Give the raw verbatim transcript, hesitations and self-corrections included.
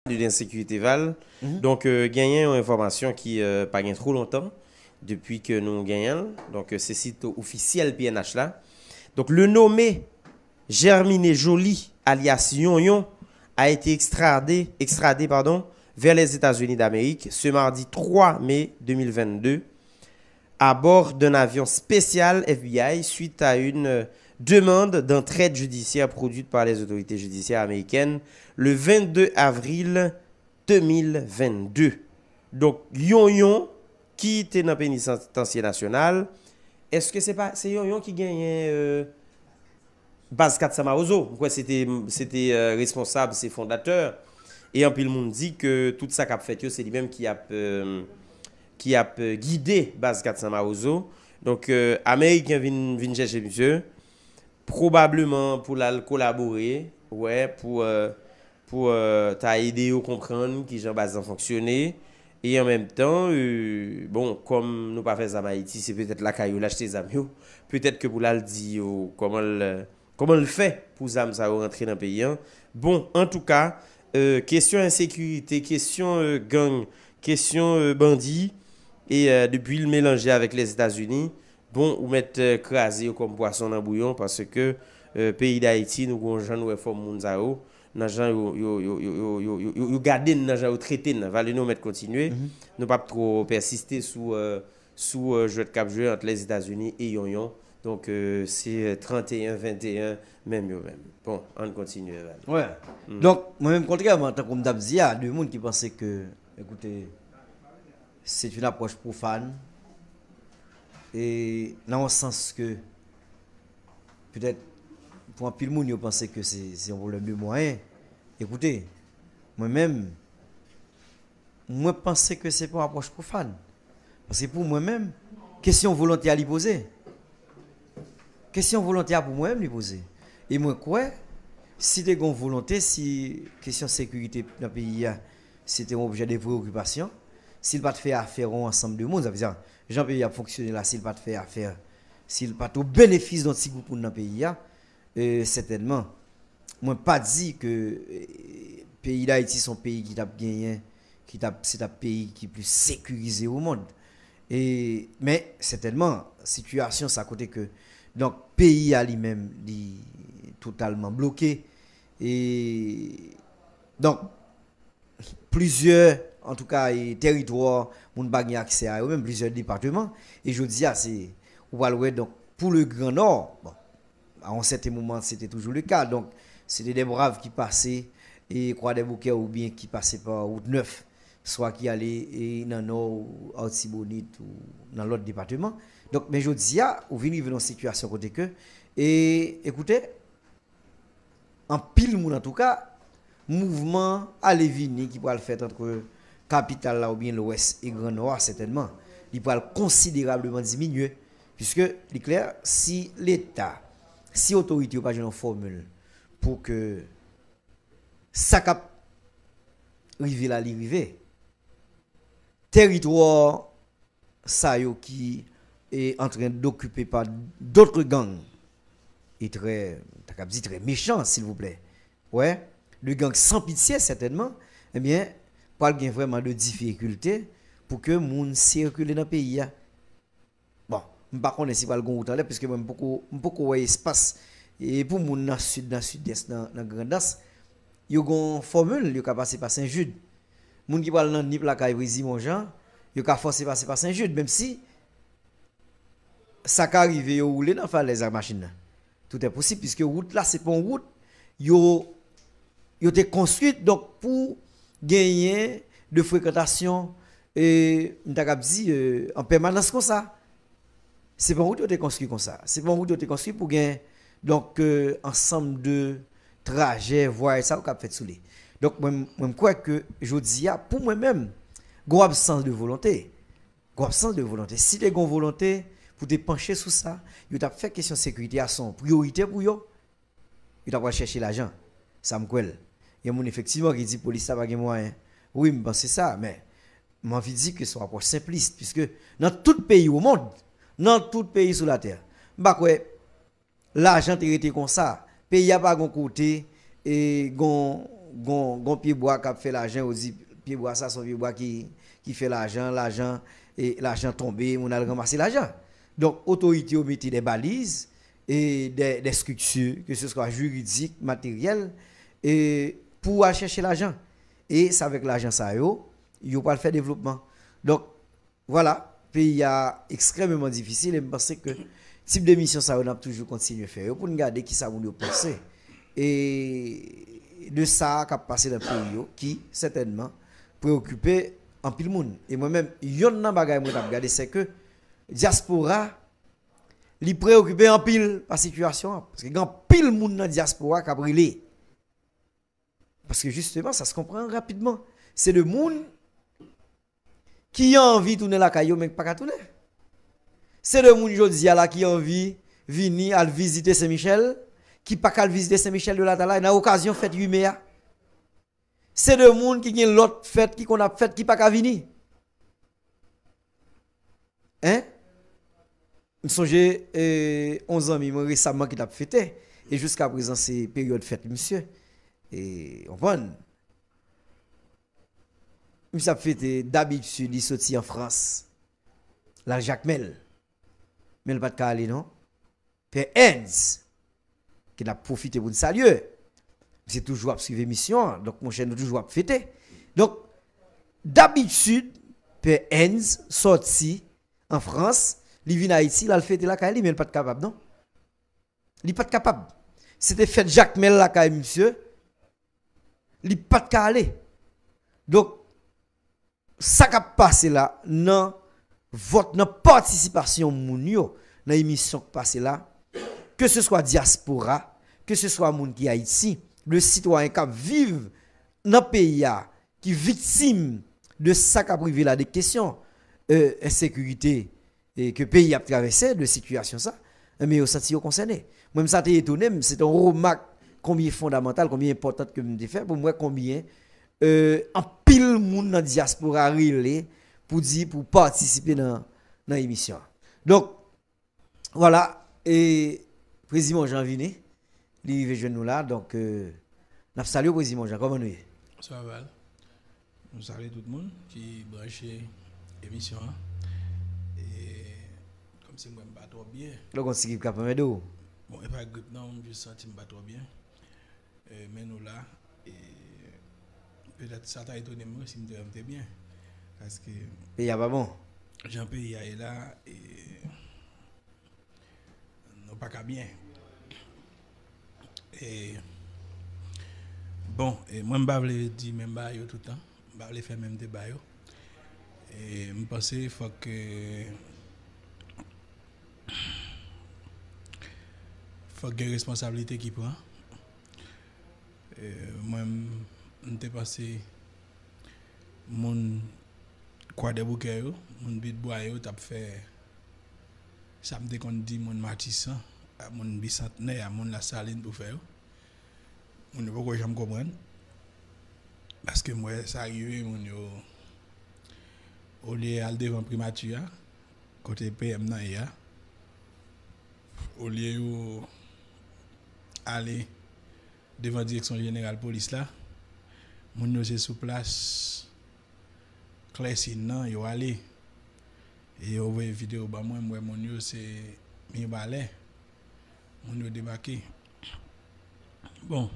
de lensekirite, Val. Donk, euh, genyen yon enfòmasyon ki, euh, pa gen twò lontan depi ke nou genyen l. Donk, euh, se sit ofisyèl P N H la. Donk, le nommé Germiné Joly, alias Yonyon, a été extradé, extradé, pardon, vers les États-Unis d'Amérique ce mardi trois mai deux mille vingt-deux à bord d'un avion spécial F B I suite à une, euh, demande d'entraide judiciaire produite par les autorités judiciaires américaines le vingt-deux avril deux mille vingt-deux. Donk, Yonyon ki te nan penitansye nasyonal, èske se pa, se Yonyon ki genyen, euh, baz kat san Mawozo? Mwen kwè se te, se te, euh, responsab, se fondatè. E anpil moun di ke tout sa k ap fèt yo, se li menm ki ap, euh, ki ap, euh, gide baz kat san Mawozo. Donk, euh, Ameriken vin, vin chèche misye, pwobableman pou l al kolabore, wè, pou, euh, pou, euh, ta ede yo konprann kijan baz lan fonksyone. E an menm tan, euh, bon, kòm nou pa fè zam Ayiti, se petèt lakay yo l achte zam yo. Petèt ke pou l al di yo kòman l, kòman l fè pou zam sa yo rantre nan peyi an. Bon, antouka, euh, kesyon ensekirite, kesyon, euh, gang, kesyon, euh, bandi, e, euh, depi l melanje avèk Lèzetazini, bon, ou mèt, euh, kraze yo kòm pwason nan bouyon, paske, euh, peyi Dayiti, nou gon jan nou wè fòm moun sa yo, nan jan yo, yo, yo, yo, yo, yo, yo, yo, yo gade n, nan jan yo trete n nan. Valenou mèt kontinye. Nou p ap twò pèsiste sou, euh, sou, euh, jwèt k ap jwe ant Lèzetazini e Yonyon. Donk, euh, se, euh, tranteyen venteyen, menm yo menm. Bon, ann kontinye, Val. Wè. Donk, mwen menm, kontrèman, tankou m t ap di a, de moun ki panse ke, ekoute, c'est une approche profane, e nan yon sans ke, petèt, pou anpil moun, yo panse ke se, se yon pwoblèm de mwayen. Ekoute, mwen menm, mwen panse ke se pa yon apwòch pwofàn. Paske pou mwen menm, kesyon volonte a li poze. Kesyon volonte a pou mwen menm li poze. E mwen kwè, si te gen yon volonte, si kesyon sekirite nan peyi a, se te yon objè de preyokipasyon, si l pa t fè afè yon ansanm de moun, sa vle di, jan peyi a ap fonksyone la, si l pa t fè afè, si l pa t o benefis de yon ti gwoup moun nan peyi a, e, sètènman, mwen pa di ke, e, peyi Dayiti se yon peyi ki t ap genyen, ki t ap, se t ap peyi ki plis sekirize o mond. E, men, sètènman, sitiyasyon sa kote ke, donk, peyi a li menm, li totalman bloke. E, donk, plizyè, antouka, e, tèritwa, moun pa gen aksè a yo menm, plizyè depatman. E jodi a, se, ou pral wè, donk, pou le Gran Nò, bon, a yon sèten moman, se te toujou le ka. Donk, se te de brav ki pase, e Croix des Bouquets oubyen ki pase pa Wout Nèf, swa ki ale, e, nan Nò, ou Artibonit, ou nan lòt depatman. Donk, men jodi a, ou vin rive nan yon sitiyasyon kote ke, e, ekoute, anpil moun, antouka, mouvman ale vini ki pral fèt ant kapital la oubyen Lwès e Gran Nò a, sètènman, li pral konsiderableman diminye. Piske li klè, si Leta, si otorite yo pa jwenn yon fòmil pou ke sa k ap rive la, li rive, tèritwa sa yo ki est en train d'occuper par d'autres gangs, et très, ta kab di très méchants, s'il vous plaît. Ouais, de gangs sans pitié, certainement, ebyen, pral gen vrèman de difikilte pou ke moun sikile nan peyi a. Bon, m pa konnen si pral gen wout anlè, piske mwen, m poko, m poko wè espas, e pou moun nan sid, nan sidès, nan, nan Grandans, yo gon fòmil, yo ka pase pa Sen Jid. Moun ki pral nan Nip lakay Prezi Monjan, yo ka fòse pase pa Sen Jid, menm si sa ka rive yo woule nan falèz ak machin nan. Tout est possible, piske wout la, se pa yon wout yo, yo te konstwi, donk, pou genyen de frekantasyon, e, m ta kab di, e, an pèmanans konsa. Se pa yon wout yo te konstwi konsa. Se pa yon wout yo te konstwi pou gen, donk, e, ansanm de trajè, vwayaj sa yo k ap fèt sou li. Donk, mwen, mwen, m kwè ke jodi a, pou mwen menm, gwo absans de volonte. Gwo absans de volonte. Si te gen yon volonte pou te panche sou sa, yo t ap fè kesyon sekirite a se yon priyorite pou yo. Yo t ap al chèche lajan. Sa m kwè l. Gen moun efektivman ki di polis la pa gen mwayen. Wi, m panse sa, men m anvi di ke se yon apwòch senplis, piske nan tout peyi o mond, nan tout peyi sou latè, m pa kwè lajan te rete konsa. Peyi a pa gon kote, e, gon, gon, gon pyebwa k ap fè lajan, yo di pyebwa sa se yon pyebwa ki, ki fè lajan, lajan, e lajan tonbe, moun al ranmase lajan. Donk, otorite yo mete de baliz e de, de estrikti, ke se swa jiridik, materyèl, e pou al chèche lajan. E se avèk lajan sa yo, yo pral fè devlopman. Donk, vwala, peyi a ekstrèmeman difisil e m panse ke tip de misyon sa yo n ap toujou kontinye fè yo pou n gade kisa moun yo panse e de sa k ap pase nan peyi yo ki sètènman preokipe anpil moun. E mwen menm, yonn nan bagay mwen t ap gade, se ke dyaspora, li preokipe anpil pa sitiyasyon an. Paske gen anpil moun nan dyaspora k ap rele. Paske jisteman, sa se konprann rapidman. Se de moun ki anvi tounen lakay yo, men ki pa ka tounen. Se de moun jodi a la ki anvi vini al vizite Sen Michèl, ki pa ka al vizite Sen Michèl de Latalay nan okazyon fèt uit me a. Se de moun ki gen lòt fèt ki konn ap fèt ki pa ka vini. Hein? M sonje, e, yon zanmi mwen resaman ki t ap fete, e jiska prezan se peryòd fèt misye. E, w konprann? Misye ap fete, dabitid, li soti an Frans, l al Jakmèl. Men l pa t ka ale, non. Pè Ends, ke n ap pwofite pou n salye. Misye toujou ap swiv emisyon an, donk, monchè, nou toujou ap fete. Donk, dabitid, Pè Ends sòti an Frans, li vin Ayiti, l al fete lakay li, men l pa t kapab, non. Li pa t kapab. Se te fèt Jakmèl lakay misye, li pa t ka ale. Donk, sa k ap pase la nan vòt, nan patisipasyon moun yo nan emisyon k pase la, ke se swa dyaspora, ke se swa moun ki Ayiti, le sitwayen k ap viv nan peyi a, ki viktim de sa k ap rive la, de kesyon, e, ensekirite, e, ke peyi ap travèse, de sitiyasyon sa, enben yo santi yo konsène. Mwen, sa te etone m, se te yon remak konbyen fondamantal, konbyen enpòtan ke m te fè pou m wè konbyen, e, anpil moun nan dyaspora rele pou di, pou patisipe nan, nan emisyon an. Donk, vwala, e Preziman Jean vini, li rive jwenn nou la, donk, e, n ap salye w, Preziman Jean, kòman nou ye? Sa va. Nou salye tout moun ki branche emisyon an. E kòmsi mwen m pa twò byen. Lè w gon ti grip k ap anmède w. Bon, e pa grip non, m jis santi m pa twò byen. E, men nou la, e petèt sa ta etone m wi si m te wè m te byen. Paske peyi a pa bon. Jan peyi a ye la, e nou pa ka byen. E, bon, e mwen m pa vle di menm bagay yo tout tan. M pa vle fè menm deba yo. E m panse fòk, e, fòk gen responsablite ki pran. E, mwen, m, m te panse moun Kwadèboukè yo, moun Pitbwa yo t ap fè sa m te konn di moun Matisan, a moun Bisantnè, a moun Lasalin pou fè yo. Moun yo poko janm konprann. Paske m wè sa rive, moun yo, olye al devan primati a, kote P M nan ye a, olye yo ale devan direksyon jeneral polis la, moun yo se sou plas Klèsin nan, yo ale. E yo voye videyo ban mwen, m wè moun yo se Mibalè. Moun yo debake. Bon,